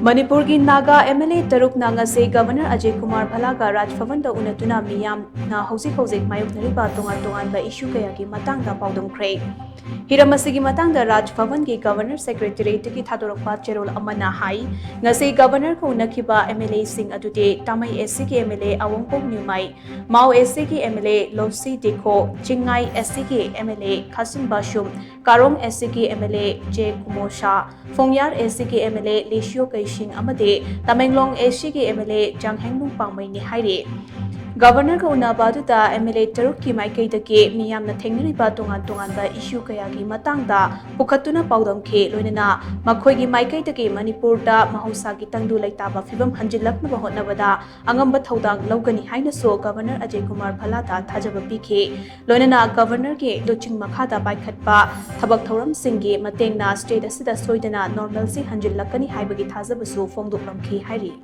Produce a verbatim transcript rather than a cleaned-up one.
ꯃꯅꯤꯄꯨꯔꯒꯤ Naga M L A ꯇꯔꯨꯛꯅ ꯉꯁꯤ governor Ajay Kumar ꯚꯜꯂꯥꯒ ꯔꯥꯖ ꯚꯕꯟꯗ ꯎꯅꯗꯨꯅ ꯃꯤꯌꯥꯝꯅ ꯍꯧꯖꯤꯛ ꯍꯧꯖꯤꯛ ꯃꯥꯌꯣꯛꯅꯔꯤꯕ ꯇꯣꯉꯥꯟ ꯇꯣꯉꯥꯟꯕ ꯏꯁꯨ ꯀꯌꯥꯒꯤ ꯃꯇꯥꯡꯗ ꯄꯥꯎꯗꯝꯈ꯭ꯔꯦ꯫ ꯍꯤꯔꯝ ꯑꯁꯤꯒꯤ ꯃꯇꯥꯡꯗ ꯔꯥꯖ ꯚꯕꯟꯒꯤ ꯒꯕꯔꯅꯔ ꯁꯦꯀ꯭ꯔꯦꯇꯦꯔꯤꯌꯦꯠꯇꯒꯤ ꯊꯥꯗꯣꯔꯛꯄ ꯆꯦꯔꯣꯜ ꯑꯃꯅ ꯍꯥꯏ, ꯉꯁꯤ ꯒꯕꯔꯅꯔꯒ ꯎꯅꯈꯤꯕ ꯑꯦꯝ ꯑꯦꯜ ꯑꯦꯁꯤꯡ ꯑꯗꯨꯗꯤ ꯇꯥꯃꯩ ꯑꯦꯁ ꯁꯤꯒꯤ ꯑꯦꯝ ꯑꯦꯜ ꯑꯦ ꯑꯋꯣꯡꯕꯣꯛ ꯅ꯭ꯌꯨꯃꯥꯏ, ꯃꯥꯎ ꯑꯦꯁ ꯁꯤꯒꯤ ꯑꯦꯝ ꯑꯦꯜ ꯑꯦ ꯂꯣꯁꯤ ꯗꯤꯈꯣ, ꯆꯤꯡꯉꯥꯏ ꯑꯦꯁ ꯁꯤꯒꯤ ꯑꯦꯝ ꯑꯦꯜ ꯑꯦ ꯈꯥꯁꯤꯝ ꯕꯥꯁꯨꯝ, ꯀꯥꯔꯣꯡ ꯑꯦꯁ ꯁꯤꯒꯤ ꯑꯦꯝ ꯑꯦꯜ ꯑꯦ ꯖꯦ ꯀꯨꯃꯣ ꯁꯥ, ꯐꯣꯡꯌꯥꯔ ꯑꯦꯁ ꯁꯤꯒꯤ ꯑꯦꯝ ꯑꯦꯜ ꯑꯦ ꯂꯤꯁꯤꯌꯣ ꯀꯩꯁꯤꯡ ꯑꯃꯗꯤ ꯇꯃꯦꯡꯂꯣꯡ ꯑꯦꯁ ꯁꯤꯒꯤ ꯑꯦꯝ ꯑꯦꯜ ꯑꯦ ꯖꯥꯡꯍꯦꯡꯂꯨꯡ ꯄꯥꯡꯃꯩꯅꯤ ꯍꯥꯏꯔꯤ꯫ ꯒꯕꯔꯅꯔꯒ ꯎꯅꯕ ꯑꯗꯨꯗ ꯑꯦꯝ ꯑꯦꯜ ꯑꯦ ꯇꯔꯨꯛꯀꯤ ꯃꯥꯏꯀꯩꯗꯒꯤ ꯃꯤꯌꯥꯝꯅ ꯊꯦꯡꯅꯔꯤꯕ ꯇꯣꯉꯥꯟ ꯇꯣꯉꯥꯟꯕ ꯏꯁꯨ ꯀꯌꯥꯒꯤ ꯃꯇꯥꯡꯗ ꯄꯨꯈꯠꯇꯨꯅ ꯄꯥꯎꯗꯝꯈꯤ꯫ ꯂꯣꯏꯅꯅ ꯃꯈꯣꯏꯒꯤ ꯃꯥꯏꯀꯩꯗꯒꯤ ꯃꯅꯤꯄꯨꯔꯗ ꯃꯍꯧꯁꯥꯒꯤ ꯇꯪꯗꯨ ꯂꯩꯇꯥꯕ ꯐꯤꯕꯝ ꯍꯟꯖꯤꯜꯂꯛꯅꯕ ꯍꯣꯠꯅꯕꯗ ꯑꯉꯝꯕ ꯊꯧꯗꯥꯡ ꯂꯧꯒꯅꯤ ꯍꯥꯏꯅꯁꯨ ꯒꯕꯔꯅꯔ ꯑꯖꯌ ꯀꯨꯃꯥꯔ ꯚꯜꯂꯥꯗ ꯊꯥꯖꯕ ꯄꯤꯈꯤ꯫ ꯂꯣꯏꯅꯅ ꯒꯕꯔꯅꯔꯒꯤ ꯂꯨꯆꯤꯡ ꯃꯈꯥꯗ ꯄꯥꯏꯈꯠꯄ ꯊꯕꯛ ꯊꯧꯔꯝꯁꯤꯡꯒꯤ ꯃꯇꯦꯡꯅ ꯁ꯭ꯇꯦꯠ ꯑꯁꯤꯗ ꯁꯣꯏꯗꯅ ꯅꯣꯔꯃꯦꯜꯁꯤ ꯍꯟꯖꯤꯜꯂꯛꯀꯅꯤ ꯍꯥꯏꯕꯒꯤ ꯊꯥꯖꯕꯁꯨ ꯐꯣꯡꯗꯣꯛꯂꯝꯈꯤ ꯍꯥꯏꯔꯤ꯫